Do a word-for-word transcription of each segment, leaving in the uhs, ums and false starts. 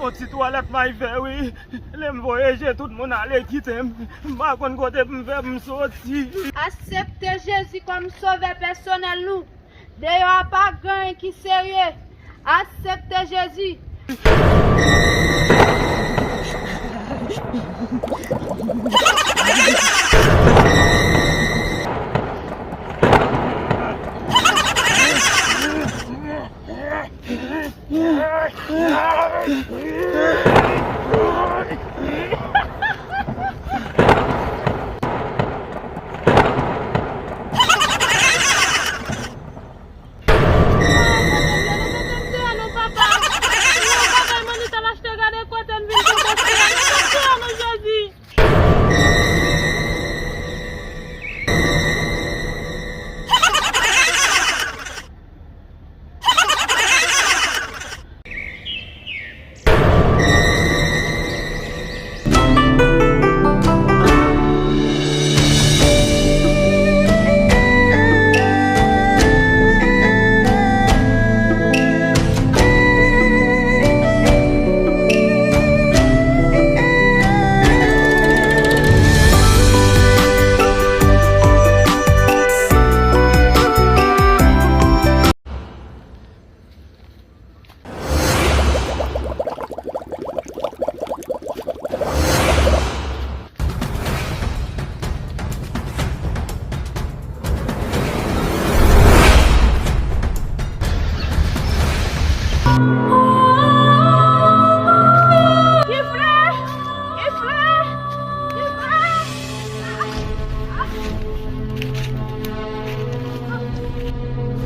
Yon ti twalèt may fè, wi. Lè m voye je tout moun ale kite m. M pa konn kote pou m fè pou m soti. Aksepte Jezi kòm Sovè pèsonèl nou. Deyò a pa gen anyen ki serye. Aksepte Jezi.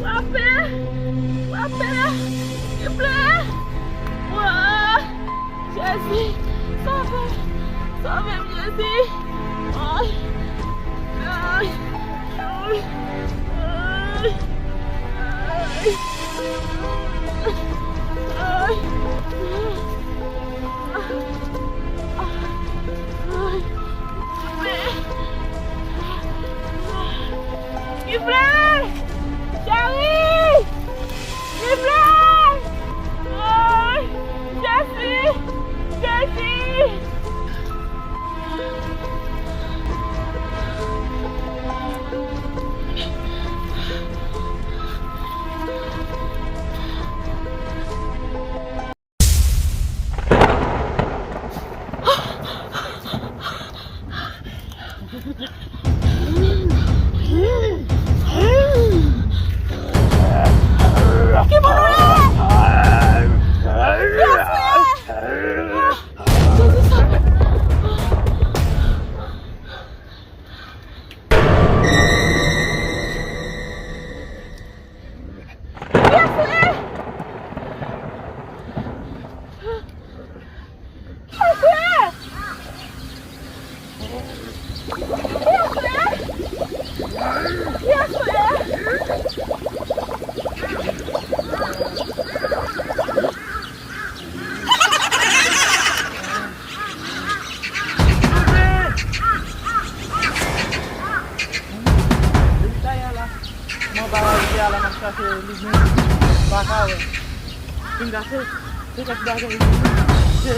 Frape! Frape! Siouple! Wa! Jezi! Sove m! Sove m, Jezi! Ay! Ay! Ay! Ay! Ay! Ay! Siouple! Cheri! Siouple! Ay! Jezi! Jezi! Depi tayè la, m anba ravye a la, m ap chache li, men m pa ka wè. Pinga se, se kèk bagay. Se.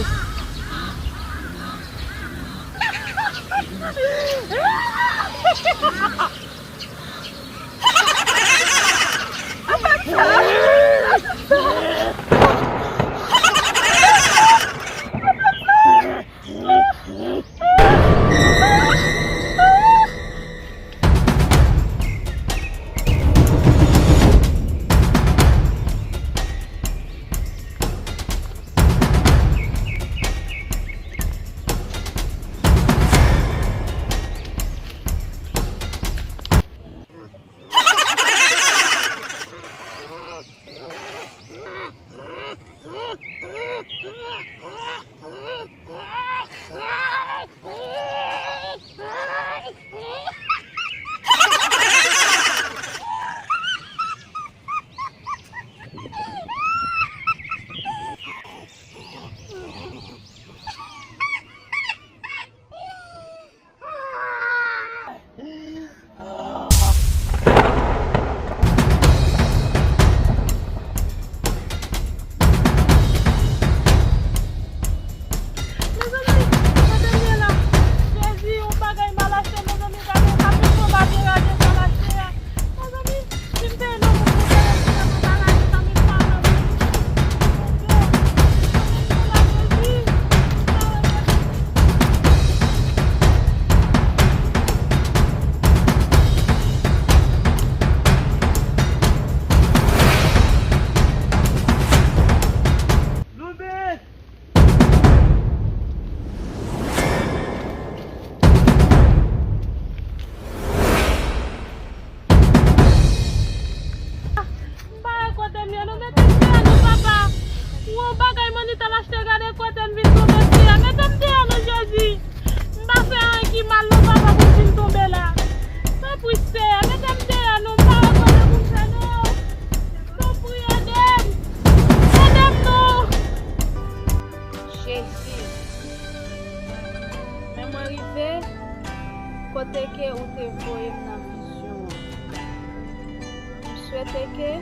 Teke,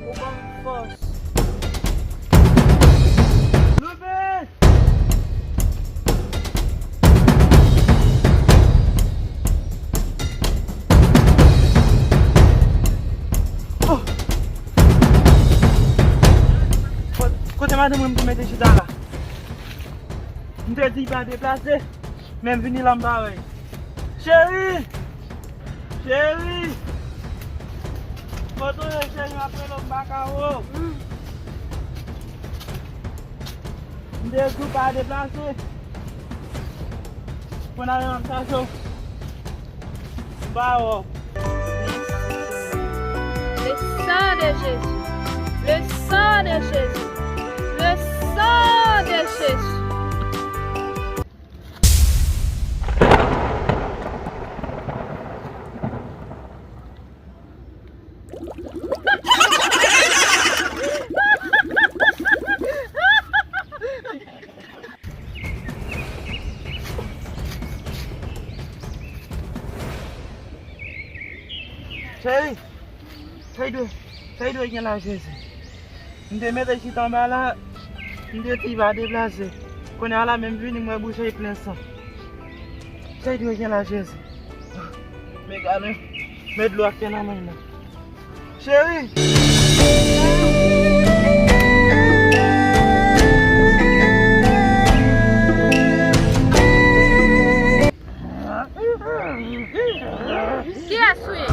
ou ban m fòs. Leve! Oh! Kot-, kote madanm mwen m te mete chita la? M te di pa deplase, men m vini la m pa wè. Cheri! Cheri! Kote w ye, cheri? M ap rele w, m pa ka wè w. M te di w pa deplase. Kounye a menm m ap chache w. M pa wè w. Le sang de Jésus. Le sang de Jésus. Le sang de Jésus. Cheri, sa dwe, sa dwe gen la, Jezi. M te mete chita anba la, m te di pa deplase. Kounye a la menm vini, m wè bouch li plen san. Sa dwe gen la, Jezi. Men gade, men dlo ak tè nan men l la. Cheri! Kiyès ou ye?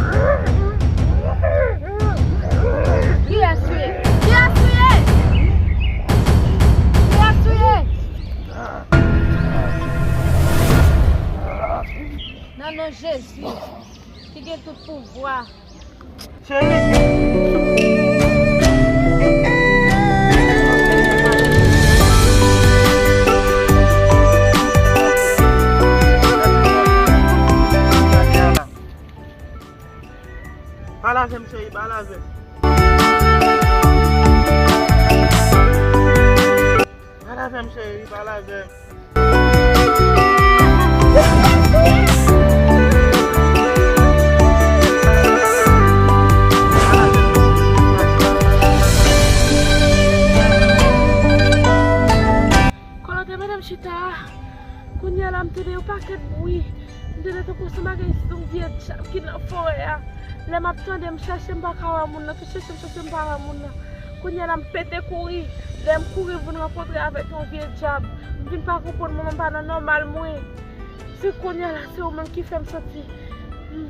Kiyès ou ye? Kiyès ou ye? Kiyès ou ye? Nan non Jezi, ki gen tout pouvwa. Cheri! Pale avè m, cheri, pale avè m. Pale avè m, cheri, pale avè m. Kote madanm chita a? Kounye a la, m tande yon pakèt bri. M tande tankou se bagay, se yon vye dyab ki nan forè a. Lè m ap tande, m chache, m pa ka wè moun nan. Tou chèche m chèche, m pa wè moun nan. Kounye a la, m pete kouri. Lè m kouri vin rankontre avèk yon vye dyab. M vin pa konprann mwen, m pa nan nòmal mwen. Se kounye a la, se ou menm ki fè m santi, mm,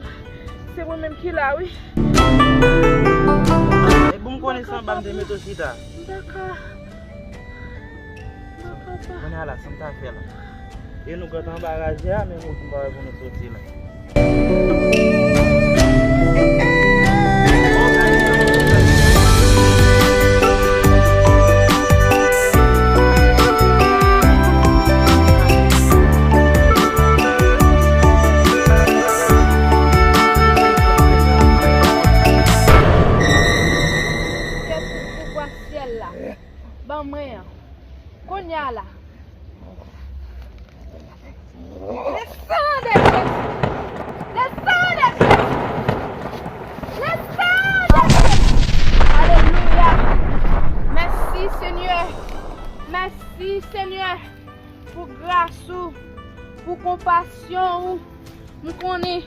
se mwen menm ki la, wi. E bon, m konnen se anba m te mete w chita. M pa ka. M pa ka. Kounye a la, sa m ta fè la? E nou gentan anba raje a, men m pa wè pou nou soti la. Kiyès ki pouvwa syèl la? Ban mwen an. Kounye a la. Le sang de Jésus. Le sang de Jésus. Le sang de Jésus. Alelouya. Mèsi, Senyè. Mèsi, Senyè, pou gras ou, pou konpasyon ou. M konnen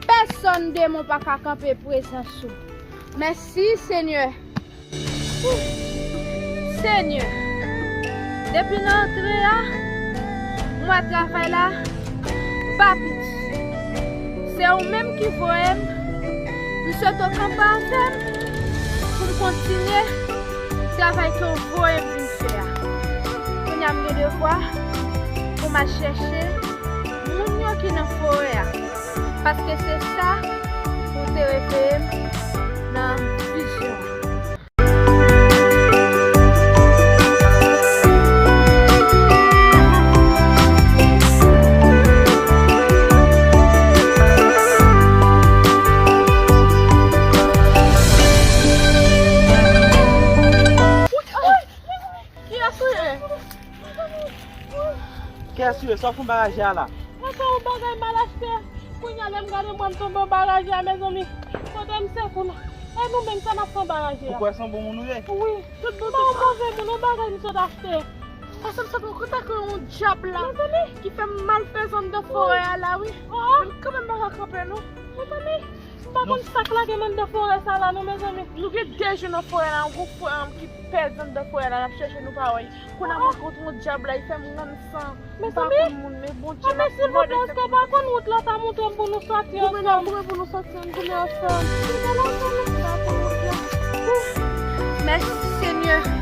pèsonn demon pa ka kanpe prezans ou. Mèsi, Senyè. Senyè, depi nan antre a, m wè travay la pa piti. Se ou menm ki voye m. M swete w kanpe avè m pou m kontinye travay ke w voye m vin fè a. Kounye a m gen devwa pou m al chèche moun yo ki nan forè a, paske se sa ou te reveye m nan vizyon an. Kiyès ou ye? Sa w fè anba raje a la? Mwen fè yon bagay mal achte. Kounye a lè m gade m wè m tonbe anba raje a, mezanmi. Kote m sekou non? E nou menm sa n ap fè anba ranje a. Ou kwè se yon bon moun ou ye? Wi. Tout bon, tout move moun, yon bagay m sot achte. Paske m sot rankontre ak yon dyab la ki fè m mal fè zòn de forè a la, wi. Men m kanmenm pa ka kanpe, non. Mezanmi, m pa konn sa k lage m anndan forè sa la, non, mezanmi. Nou gen de jou nan forè la, yon gwo frè m ki pèdi anndan forè la, n ap chèche nou pa wè. Kounye a m rankontre yon dyab la, li fè m rann san. M pa konn moun, men Bondye m ap mande. Èske w pa konn wout la ta montre m pou nou soti ansanm? Goumen ansanm, pou nou soti ann goumen ansanm. Mèsi, Senyè.